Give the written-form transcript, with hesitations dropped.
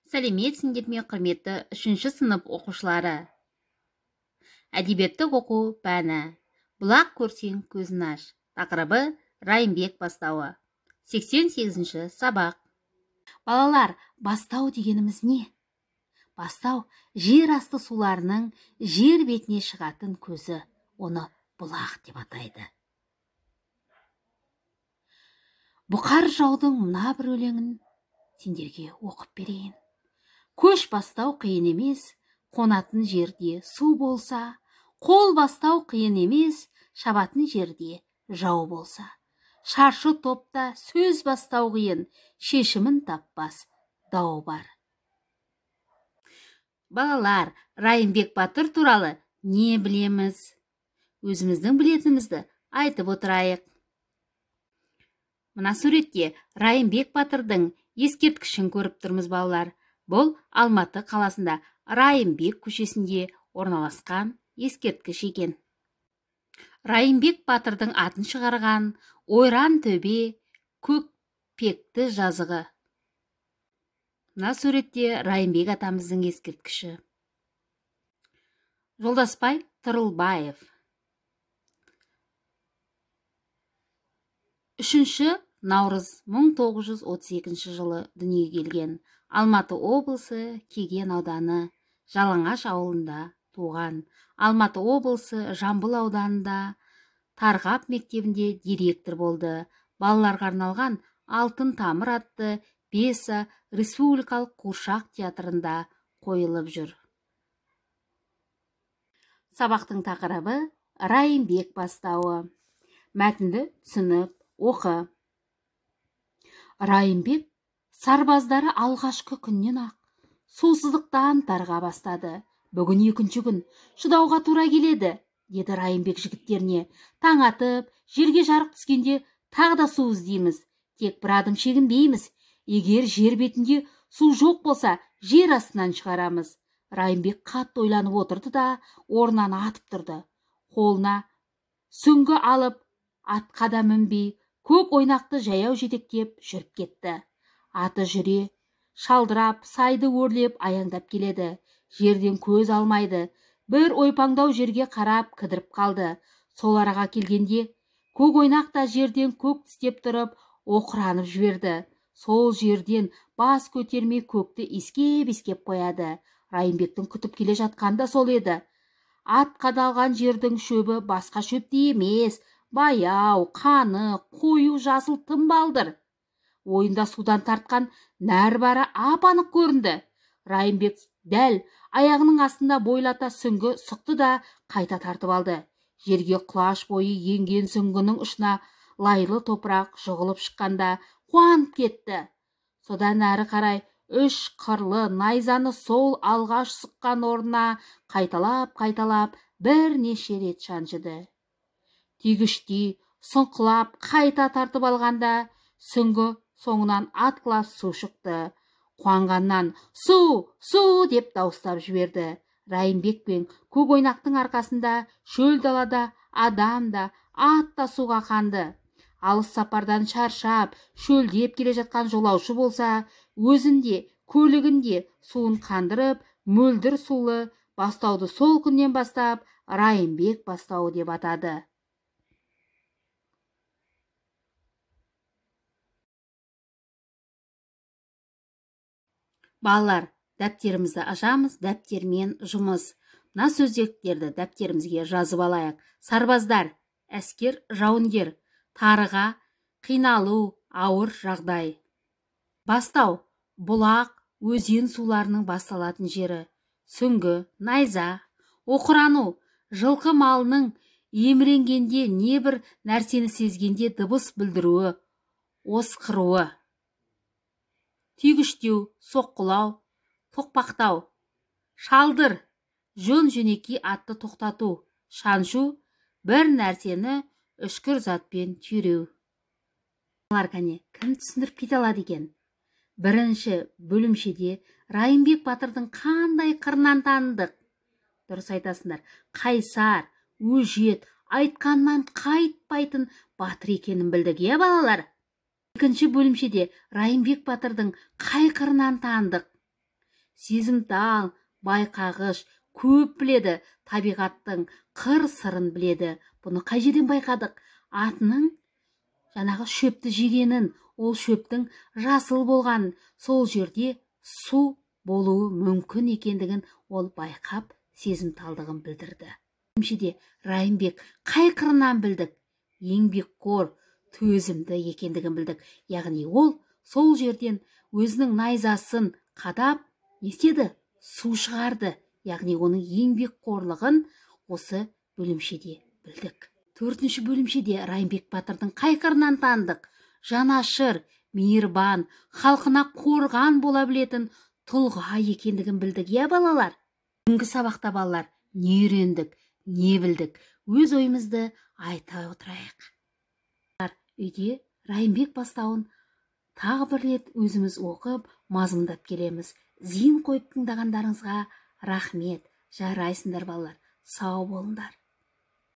Сәлеметсіңдер ме, құрметті 3-ші сынып оқушылары? Әдебиетті оқу пәні. Бұлақ көрсең көзін аш. Тақырыбы Райымбек бастауы. 88-ші сабақ. Балалар, бастау дегеніміз не? Бастау жер асты суларының жер бетіне шығатын көзі, оны бұлақ деп атайды. Бұқар жаудың мына бір өлеңін сендерге оқып берейін. Көш бастау қиын емес, қонатын жерде су болса, қол бастау қиын емес, шабатын жерде жау болса. Шаршы топта сөз бастау қиын, шешімін таппас дау бар. Балалар, Райымбек батыр туралы не білеміз? Өзіміздің білетінімізді айтып отырайық. Мына суретте Райымбек батырдың ескерткішін көріп тұрмыз, балалар. Бұл Алматы қаласында Райымбек көшесінде орналасқан ескерткіш екен. Райымбек батырдың атын шығарған Ойран төбе Көкпекті жазығы. Мына суретте Райымбек атамыздың ескерткіші. Жолдасбай Тұрылбаев. 3 наурыз 1932 жылы дүниеге келген. Алматы облысы Кеген ауданы Жалаңаш ауылында туған. Алматы облысы Жамбыл ауданында Тарғап мектебінде директор болды. Балаларға арналған Алтын тамыр атты пьеса республикалық қуыршақ театрында қойылып жүр. Сабақтың тақырыбы Райымбек бастауы. Мәтінді түсініп оқы. Райымбек сарбаздары алғашқы күннен ақ сусыздықтан тарға бастады. Бүгін екінші күн, шыдауға тура келеді, деді Райымбек жігіттеріне. Таң атып, жерге жарық түскенде тағы да су іздейміз. Тек бір адым шегінбейміз. Егер жер бетінде су жоқ болса, жер астынан шығарамыз. Райымбек қатты ойланып отырды да, орнынан атып тұрды. Қолына сүңгі алып, атқа да мінбей, көк ойнақты жаяу жетектеп жүріп кетті. Аты жүре шалдырап, сайды өрлеп аяңдап келеді. Жерден көз алмайды. Бір ойпаңдау жерге қарап кідіріп қалды. Сол араға келгенде көк ойнақ та жерден көк тістеп тұрып оқыранып жіберді. Сол жерден бас көтермей көкті иіскеп-иіскеп қояды. Райымбектің күтіп келе жатқаны да сол еді. Ат қадалған жердің шөбі басқа шөптей емес, баяу, қаны, қою жасыл тымбалдыр. Ойында судан тартқан нәр бары ап-анық көрінді. Райымбек дәл аяғының астында бойлата сүңгі сұқты да қайта тартып алды. Жерге құлаш бойы енген сүңгінің ұшына лайлы топырақ жығылып шыққанда қуанып кетті. Содан әрі қарай үш қырлы найзаны сол алғаш сұққан орнына қайталап-қайталап бірнеше рет шаншыды. Түйгіштей сұңқылап қайта тартып алғанда сүңгі соңынан атқылап су шықты. Қуанғаннан «Су! Су!» деп дауыстап жіберді. Райымбек пен көк ойнақтың арқасында шөл далада адам да, ат та суға қанды. Алыс сапардан шаршап, шөлдеп келе жатқан жолаушы болса, өзінде, көлігінде суын қандырып, мөлдір сулы бастауды сол күннен бастап Райымбек бастауы деп атады. Балалар, дәптерімізді ашамыз, дәптермен жұмыс. Мына сөздіктерді дәптерімізге жазып алайық. Сарбаздар, әскер, жауынгер, тарыға, қиналу, ауыр жағдай. Бастау, бұлақ, өзен суларының басталатын жері. Сүңгі, найза, оқырану, жылқы малының еміренгенде не бір нәрсені сезгенде дыбыс білдіруі, осқыруы. Түйгіштеу, соққылау, тоқпақтау, шалдыр, жөн-жөнекей атты тоқтату, шаншу, бір нәрсені үшкір затпен түйреу. Балалар, кәне, кім түсіндіріп кете алады екен? Бірінші бөлімшеде Райымбек батырдың қандай қырынан таныдық? Дұрыс айтасыңдар, қайсар, өжет, айтқаннан қайтпайтын батыр екенін білдік, иә, балалар? Екінші бөлімшеде Райымбек батырдың қай қырынан таныдық? Сезімтал, байқағыш, көп біледі, табиғаттың қыр сырын біледі. Бұны қай жерден байқадық? Атының жаңағы шөпті жегенін, ол шөптің жасыл болғанын, сол жерде су болуы мүмкін екендігін ол байқап, сезімталдығын білдірді. Бөлімшеде Райымбек қай қырынан білдік? Еңбекқор, төзімді екендігін білдік. Яғни ол сол жерден өзінің найзасын қадап, не істеді? Су шығарды. Яғни оның еңбекқорлығын осы бөлімшеде білдік. Төртінші бөлімшеде Райымбек батырдың қай қырынан таныдық? Жанашыр, мейірбан, халқына қорған бола білетін тұлға екендігін білдік, иә, балалар? Бүгінгі сабақта, балалар, не үйрендік, не білдік? Өз ойымызды айта отырайық. Үйде Райымбек бастауын тағы бір рет өзіміз оқып, мазмұндап келеміз. Зейін қойып тыңдағандарыңызға рахмет. Жарайсыңдар, балалар. Сау болыңдар.